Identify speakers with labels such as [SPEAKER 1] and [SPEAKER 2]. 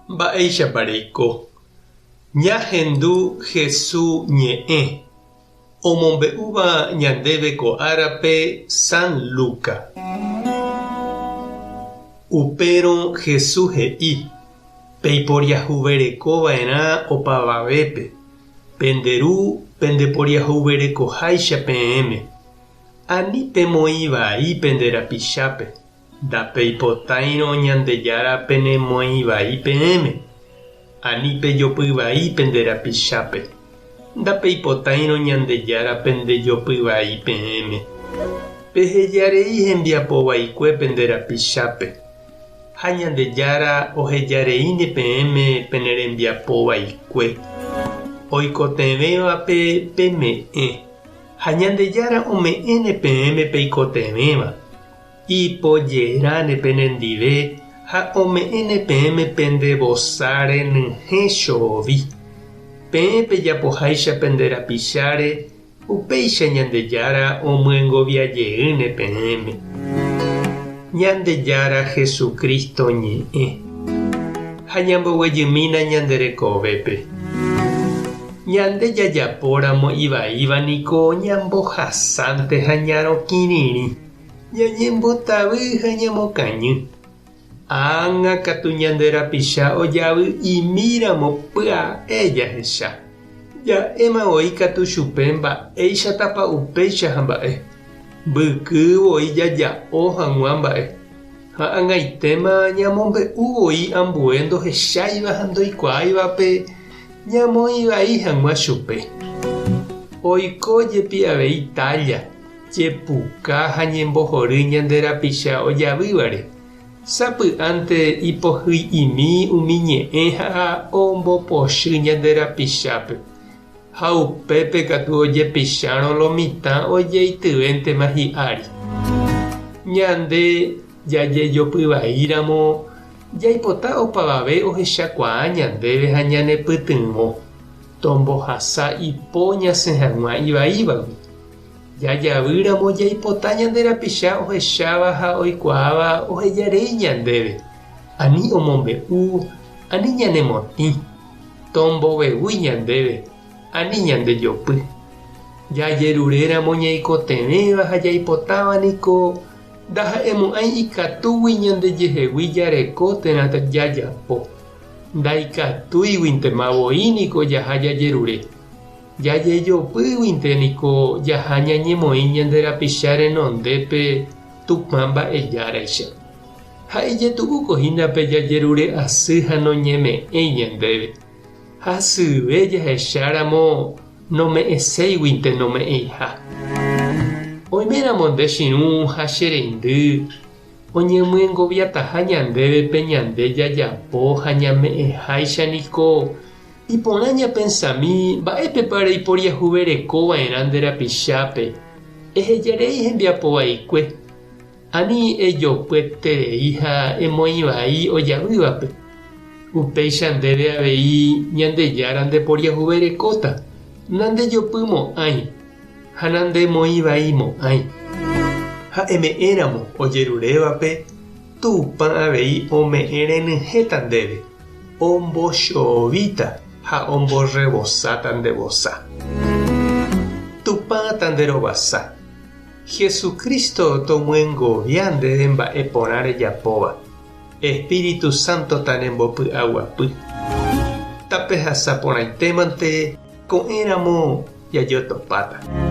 [SPEAKER 1] Mba'éichapa reiko? Ñahendu Hesu ñe'ẽ omombe'úva ñandéve ko árape San Luca. Upérõ Hesu he'i, Peiporiahuvereko va'erã opavavépe, pende Ru pendeporiahuverekoháicha peẽme. Ani pemoĩ vai pende rapichápe, ndapeipotáirõ Ñandejára penemoĩ vai peẽme. Ani pejopy vai pende rapichápe, ndapeipotáirõ Ñandejára pendejopy vai peẽme. Pehejarei hembiapo vaikue pende rapichápe, ha Ñandejára ohejareíne peẽme pene rembiapo vaikue. Oikotevẽvape peme'ẽ. Ha Ñandejára ome'ẽne peẽme peikotevẽva, ipojeráne penendive ha ome'ẽne peẽme pende vosa renyhẽ chovi. Peẽ pejapoháicha pende rapicháre, upéicha Ñandejára omyengovia jeýne peẽme. Ñandejára Jesucristo ñe'ẽ. Ha ñamboguejymína ñande rekovépe. Ñande jajapóramo ivaíva niko ñambohasánte ha ñarokĩrirĩ, ñañembotavy ha ñamokañy. Ág̃a katu ñande rapicha ojavy'imíramo pya'e jahecha. Ja'éma voi katu chupe mba'éichatapa upéicha ha mba'e. Mbyky voi jaja'o hag̃ua mba'e. Ha ag̃aitéma ñamombe'u voi ambue ndohecháiva ha ndoikuaáivape Ñamoĩ vai hag̃ua chupe. Oiko jepi avei tálla, jepuka ha ñembohory ñande rapicha ojavývare. Sapy'ánte ipohyi'imi umi ñe'ẽ ha ombopochy ñande rapichápe. Ha upépe katu ojepichárõ lo mitã ojeityvéntema hi'ári. Ñande jajejopy vaíramo Jaipota opavave ohechakuaa ñandéve ha ñanepytyvõ, tombohasa ipo ñasẽ hag̃ua ivaívagui. Jajavýramo jaipota ñande rapicha ohecháva ha oikuaáva ohejarei ñandéve, ani omombe'u, ani ñanemotĩ, tombovevúi ñandéve, ani ñandejopy. Jajeruréramo ñaikotevẽva ha jaipotáva niko Ndaha'emo'ãi ikatúgui ñandejehegui jareko térã jajapo. Ndaikatúiguintema voi niko jaha jajerure. Jajejopýguinte niko jaha ñañemoĩ ñande rapicha renondépe Tupã mba'ejáraicha. Ha ijetu'úko hína pe jajerure asy ha noñeme'ẽi ñandéve. Hasyve jahecháramo nome'ẽséiguinte nome'ẽiha. Oiméramo nde chirũ ha che reindy oñemyengoviataha ñandéve pe ñande jajapo ha ñame'ẽháicha niko iporã ñapensami mba'épepa reiporiahuverekova'erã nde rapichápe, ehejarei hembiapo vaikue, Ani ejopyeterei ha emoĩ vai ojavývape. Upéicha ndéve avei Ñandejára ndeporiahuverekóta, nandejopymo'ãi ha nandemoĩvaimo'ãi. Ha eme'ẽramo ojerurévape, Tupã avei ome'ẽ renyhẽta ndéve, ombochovíta ha omborrevosáta nde vosa. Tupã tanderovasa. Jesucristo tomyengovia ndéve mba'e porã rejapóva. Espíritu Santo tanembopy'aguapy. Tapehasa porãitémante ko'ẽramo jajotopáta.